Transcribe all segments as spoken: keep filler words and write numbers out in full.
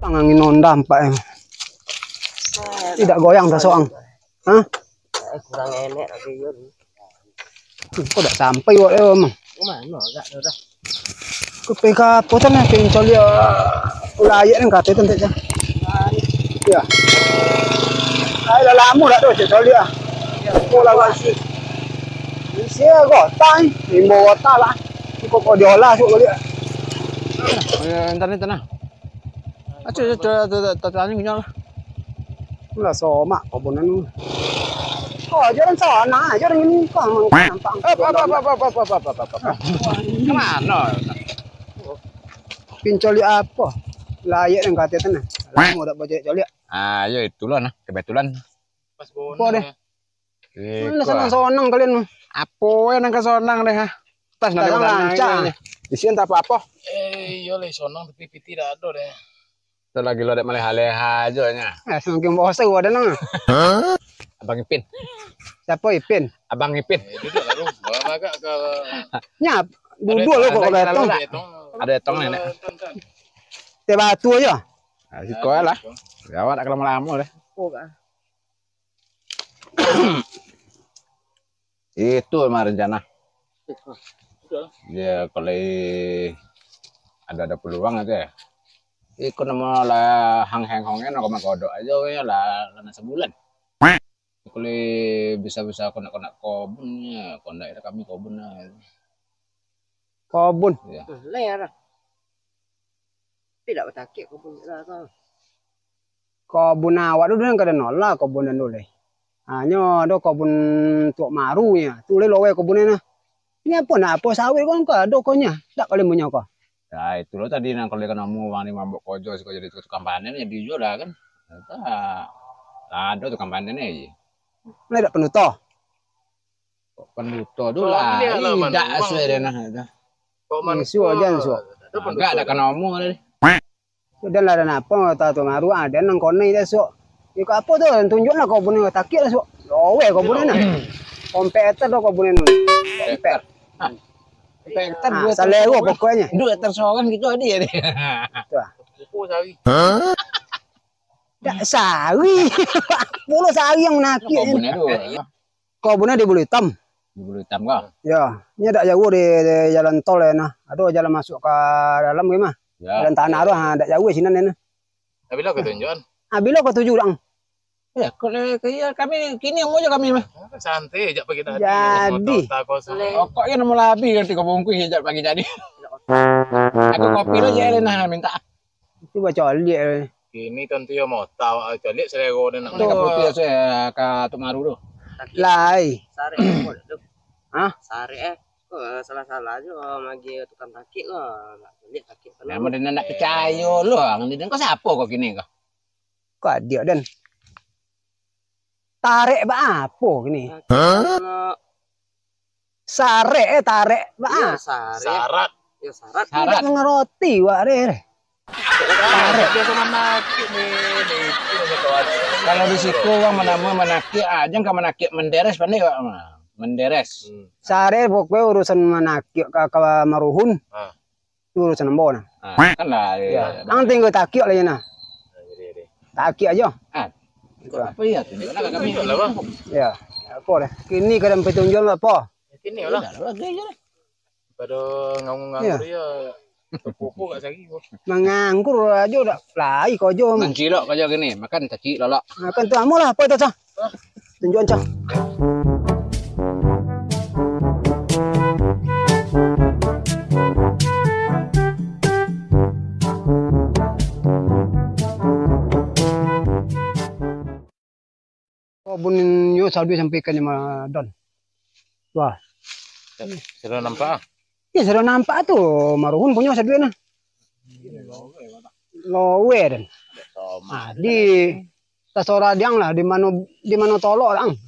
Tang angin ondam, Pak, eh. Tidak goyang dah soang. Hah? Eh, kurang enak tapi, Yun. Kok dak sampai wak yo, Mang? Ke mano agak tu dah? Ke P K apa tu nah, pincol yo. Ulah ayat ni kata tu, tak, ya. Ai, lah lama dah tu, cek coli ah. Oh, lah, lah, si. Isi gota ni, limbo gota lah. Kok, kok diolah, cuk, balik. Eh, entar ni, tenang. Acu, acu, acu, acu, acu, acu, acu, acu, acu. Lah, somak, kok bunan ni. Oh, jalan sana, jalan ini, kok nampak. Apa, apa, apa, apa, apa, apa, apa, apa, apa. Kemana? Pincoli apa? Layak yang kata tu nah. Lama dak baca coli. Ah, yo itulah nah, kebetulan. Pas bono. Apa deh? Iko. Mana sonang-sonang kalian? Apo wae nan ka sonang deh, ha? Tas nak lancar. Isian tak apa-apa. Eh, iyo leh sonang tapi piti dak ado deh. Tu lagi lo dek maleha-leha ajo nya. Eh, semakin bosai wadah nang. Abang Ipin. Siapa Ipin? Abang Ipin. Eh, duduk lah, Rum. Bawa agak ke. Nya, duduk lo kok ada datang. Ada datang ni, Nek. Teh batu aja. Nah, siko lah. Ya, awak nak lama-lama deh. Oh, kan. Itu mah rencana. Ya, kalau ada, ada peluang aja. Iko namo lah hang heng hongen, kau makodok aja, weh, lah, lah nak sebulan. Kalau bisa-bisa kau nak, kau nak kobun, ya, kau nak kami kobun lah. Kobun? Ya. Hmm, lah, ya, lah. Tapi dak batakik kobun lah, kau. Kobun awak tu, den, kada nolah kobun den tu leh. Hanyo ado kobun Tuak Maru nyo. Tu leh loweh kobun den nah. Inyo apo nak apo sawit ko, ko ado ko nyo. Dak kali munyo ko. Ya, itu lo tadi nang kalau ikan amu wang ni mambok kojo siko jadi tukang panen, jadi jo lah kan. Lah ado tukang panen aja. Lah dak penuto. Kok penuto tu lah, dak sesuai dengan itu. Kok manusia aja, Suak. Agak dak kena omong tadi. Sudah lah, dah napa, tahu tu ngaruh, ah, dia nang konai dah, Suak. Iko apo tu? Tunjuk lah kau punya takik lah, Suak. Loweh kau punya nah. Komputer tu kau punya nah. Komputer. Komputer. Ah, dua salero pokoknya. Dua tersorang gitu dia. Tu ah. Dak sari. Puluh sari yang menakik. Kau punya tu. Kobunnya di Bulu Hitam. Di Bulu Hitam kah? Ya, nyo dak jauh di, di jalan tol ya nah. Ado jalan masuk ka dalam ge mah. Ya. Jalan tanah tu, ha, dak jauh sinan ya nah. Abilo ka tunjuan? Abilo ka tuju urang. Ya, kalau kami kini amuah jo kami mah. Santai jak pagi tadi. Jadi. Rokok yo namo labi kan tigo bungkuih jak pagi tadi. Aku kopi lo je lah nah minta. Itu bacoliak, eh. Kini tantu yo mota, awak coliak salero den nak. Ka putih asuh ka Tok Maru tu. Lai. Sarek apo tu? Hah? Sarek, eh. Kok salah-salah jo magi tukang takik ko. Nak coliak takik. Memang den nak picayo lo, ang den ko siapo ko kini ko? Ko adiak den. Tarek baapo kini? Hah? Sarek, eh, tarek. Iyo, sarek. Syarat. Iyo, syarat. Tidak mengerti, wak, deh. Syarat. Biasa manakik, nih, nih, itu, nih, kawan. Kalau di situ urang manamo manakik, ah, jan ka manakik, menderes pandai, wak, mah. Menderes. Hmm. Sarek pokoknya urusan manakik ka, ka maruhun. Ah. Urusan ambo nah. Ah, kan lah, iyo. Ang tingga takik lah, nah. Takik aja. Ah. Itu. Apa iya tu? Nak kami. Ya. Apa dah? Kini kadang petunjuk apa? Kini lah. Pado nganggur-nganggur ya. Pupuk gak sagi. Manganggur aja dak lai ko jo. Mancilok aja gini, makan cacik lolok. Makan tu amulah apa itu, Cah? Tunjuan, Cah. Kobunnyo sadue sampai ka Nyamadon. Wah. Sudah nampak? Ya, sudah nampak tu. Maruhun punyo sadue nah. Lowe den. Ah, di tasora diang lah, di mano, di mano tolok lah, ang.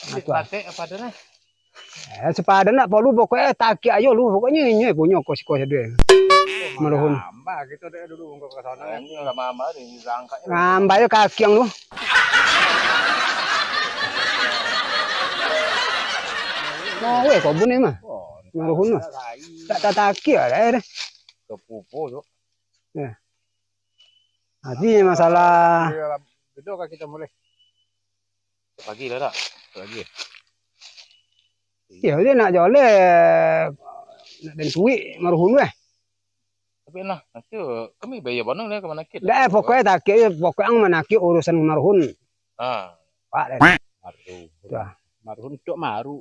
Nah, tu lah. Patek apa ada lah? Eh, sepadan nak perlu, pokoknya takik ayo lu, pokoknya inyo punyo kos-kos sadue. Maruhun. Tambah gitu deh dulu ke sana. Ini lah mama ni, rangkaknya. Nambah yo kaki ang lu. Oh, weh, kobun ni mah. Maruhun mah. Tak, tak takik lah, eh. Kepupu tu. Ya. Jadi masalah. Iyo, bedo ka kito mulai? Pagi lah, dak? Pagi. Iyo, dia nak joleh, nak den tuik maruhun weh. Tapi nah, nanti kami bayar bono lah ka manakik. Dak, eh, pokoknyo takik, pokoknyo manakik urusan maruhun. Ah. Pak, deh. Maru. Tuh. Maruhun tok maru.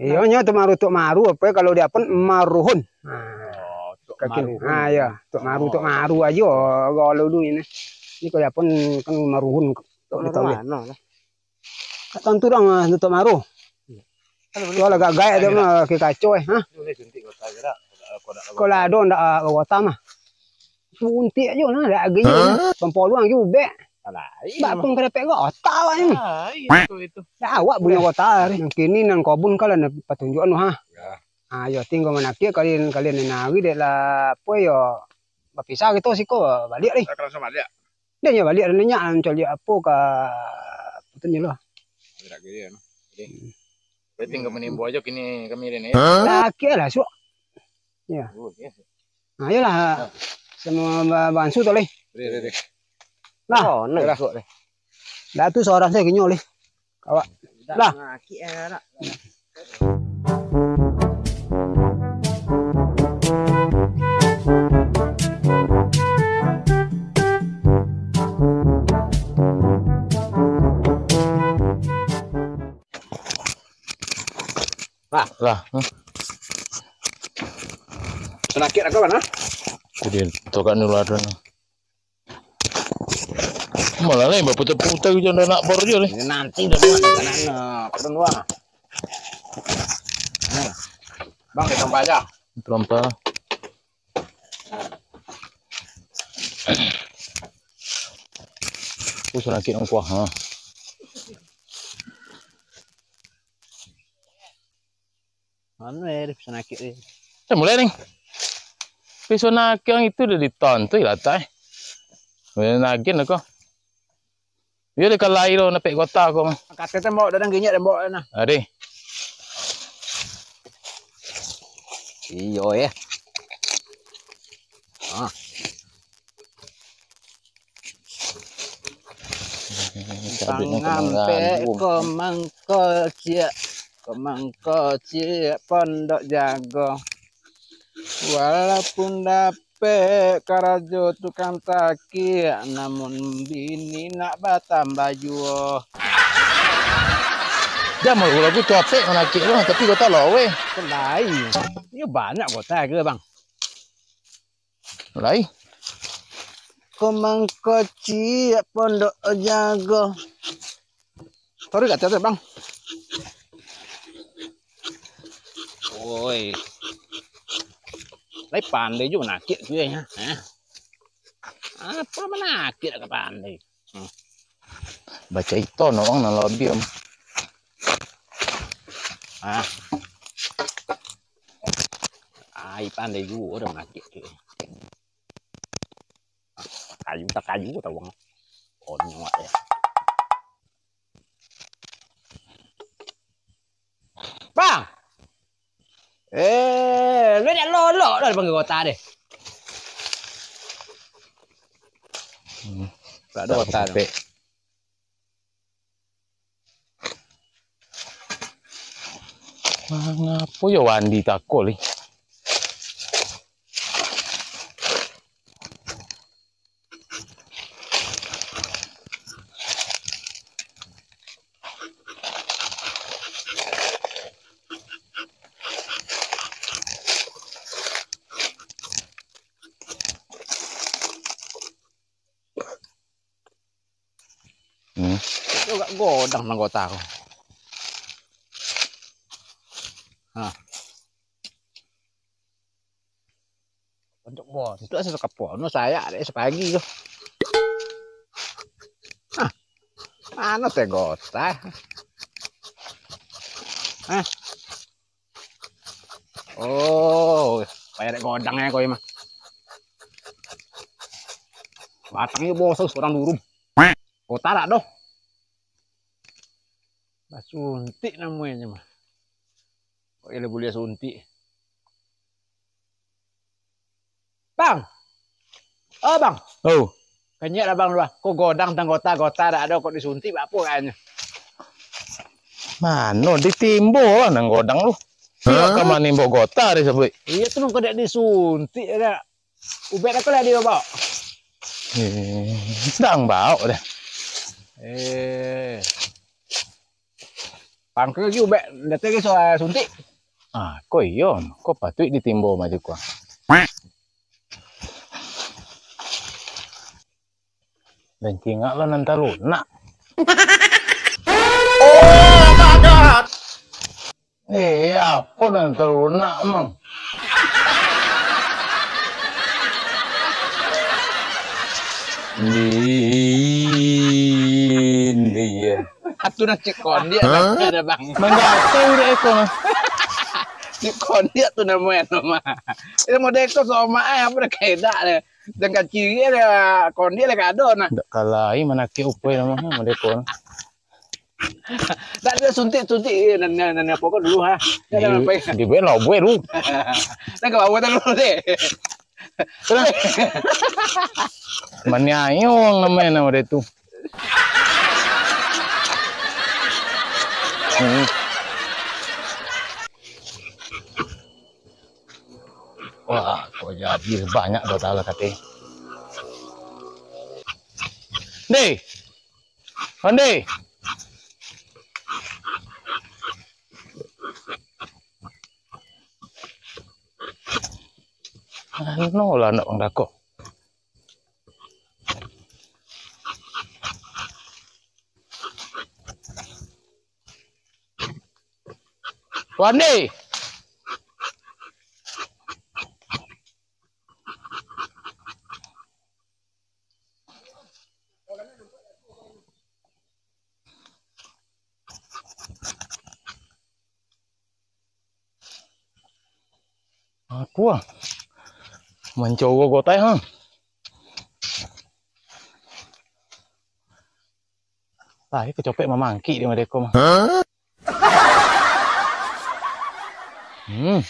Iyo, nyo tok maru, tok maru, apo kalau di Ambon maruhun. Nah. Oh, tok maruhun. Ah, iyo, tok maru, tok maru ajo. Kalau dulu ini. Ini kalau di Ambon kan maruhun. Tok maru mano lah? Tak tantu dong, ah, tok maru. Kalau boleh, tu lah gak gaek tu mah, ke kaco, eh, ha? Boleh suntik kota je dak? Kalau ado ndak, ah, kota mah. Suntik ajo nah, dak agi. Hah? Pampoluang ajo ubek. Alah, iyo. Bak pun ka dapek kota awak ni. Ah, iyo, itu, itu. Dak awak punyo kota ni. Nan kini nan kobun kalau nak patunjuk anu, ha. Ya. Ah, yo tinggal manakik kalian, kalian ni nari dek lah, apo yo, bapisah gitu siko, baliak ni. Ka langsung baliak. Dia nyo baliak, dia nyo mancaliak apo ka, apo tu nyo lah. Gerak ke dia, no. Jadi, hmm. Berarti tinggal menimbo aja kini kami ni, ya? Hah? Laki lah, suak. Ya. Oh, iya. Nah, iyalah. Nah. Sama ba-, bansu tu, leh. Boleh, boleh, boleh. Lah. Oh, nah, suak, leh. Dah tu seorang saya kenyal, leh. Awak. Lah. Lah. Lah. Hmm. Senakit aku mana? Jadi, tokan dulu ada ni. Malah ni, baputar-putar hujan dah nak bor je ni. Ini nanti dah buat di kanan, nah, turun dua. Nah. Bang, kita tambah aja. Terompa. Aku sakit nang kuah, ha. Anu, eh, piso nakik, eh. Eh, mulai, Ning. Piso nakik yang itu udah ditontu, ya, latak, eh. Mulai nagin aku. Iyo, dia kalai lo, napek kota aku mah. Kato tembok, dadang ginyek tembok, nah. Ade. Iyo, eh. Ah. Pangampek ko mangko ciek, ko mangko ciek pondok jago. Walaupun dapek karajo tukang takiak, namun bini nak batambah juo. Jan lagu tu apek manakiak tu, tapi kota laweh. Lai. Iyo banyak kota ke, Bang? Lai. Ko mangko ciek pondok jago. Sorry, kata tu, Bang. Oi. Lai pandai juo manakiak tu, ya. Hah? Apo manakiak dak pandai? Hmm. Bacaito no, Bang, nan labiah, Bang. Ah. Ai, pandai juo urang manakiak tu. Kayu tak kayu tau, Bang. Konyol ya. Bang! Eh, lu dak lolok dah dipanggil kota deh. Hmm. Dak ada kota deh. Mangapo yo Wandi tako, lih? Hmm. Itu agak godang anggota aku. Nah. Untuk bontuk asa sakapo, nu sayak dek sapagi tu. Nah. Mano teh gota? Nah. Oh, payah dek godang ya kau mah. Batangnyo bosan surang durum. Kota dak doh. Basuntik namonyo mah. Kok iyo buliah suntik. Bang. Oh, Bang. Oh. Kanyiak lah, Bang, tu, ah. Ko godang tang gota, gota dak ado, kok disuntik baapo kayaknyo. Mano ditimbo lah nan godang tu. Siap ka manimbok gota disabuik. Iyo tu, mangko dak disuntik dak. Ubek dak ko lah dio baok. Eh, sadang baok dah. Eh. Pangka lagi ubek, dak ado lagi so-, suntik. Ah, ko iyo, ko patuik ditimbo mah ko. Dan cingak lah nan talunak. Oh my God! Eh, apo nan talunak, Mang? Di, di, ya. Atu nan cik kondiak lah, Bang. Manggatai urek eko mah. Cik kondiak tu namo eno mah. Ino model eko somak ai, apo dah kaedak deh. Dan kaciri ada kondiak lah kado nah. Dak kalai manakik upai nama ha, model eko. Dak ado suntik-suntik, eh, nan, nan, nan apo ko dulu ha. Di, dibuek lah, buek dulu. Dah ka bawah dah dulu deh. Maniayo urang namo eno model tu. Hmm. Wah, kok jadi banyak doh talah kate. Ndeh. Ndeh. Ano lah anak urang dako. Wandi. Aku ah. Mancowo gotai ha. Tah, kecopek mamangkik di madeko mah. Hmm.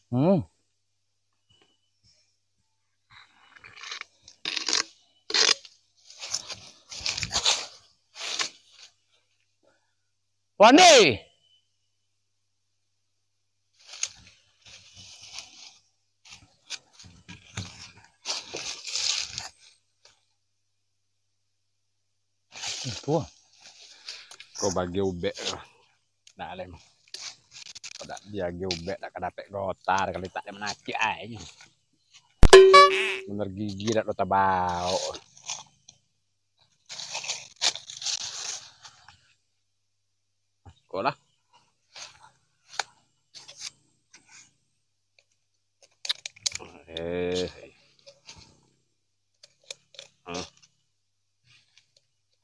Hmm. Wandi. Tuh. Kau bagi ubek. Nah, lem. Kau dak diagi ubek, dak ka dapek gota, kali tak ada manakik ai nyo. Bener gigi dak lo tabao. Ko lah. Eh. Hmm.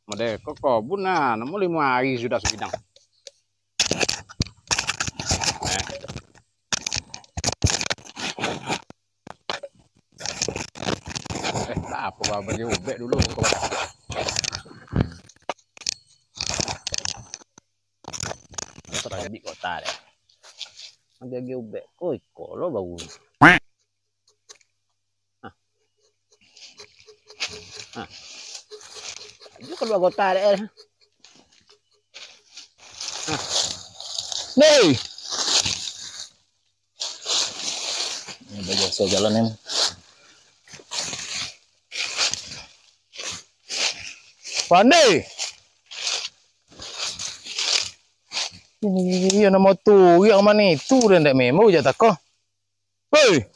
Model ko kobun nah, namo limo ari sudah sabidang. Eh. Eh, tak apo, ba-, bagi ubek dulu. Terjadi kota deh. Bagi ubek. Oi, kolo baru. Hah. Hah. Itu kedua kota deh. Hah. Nih. Ini udah biasa jalan ini. Pandai. Iyo, namo tu, yang mano tu, dan dak memang jak tako. Hei.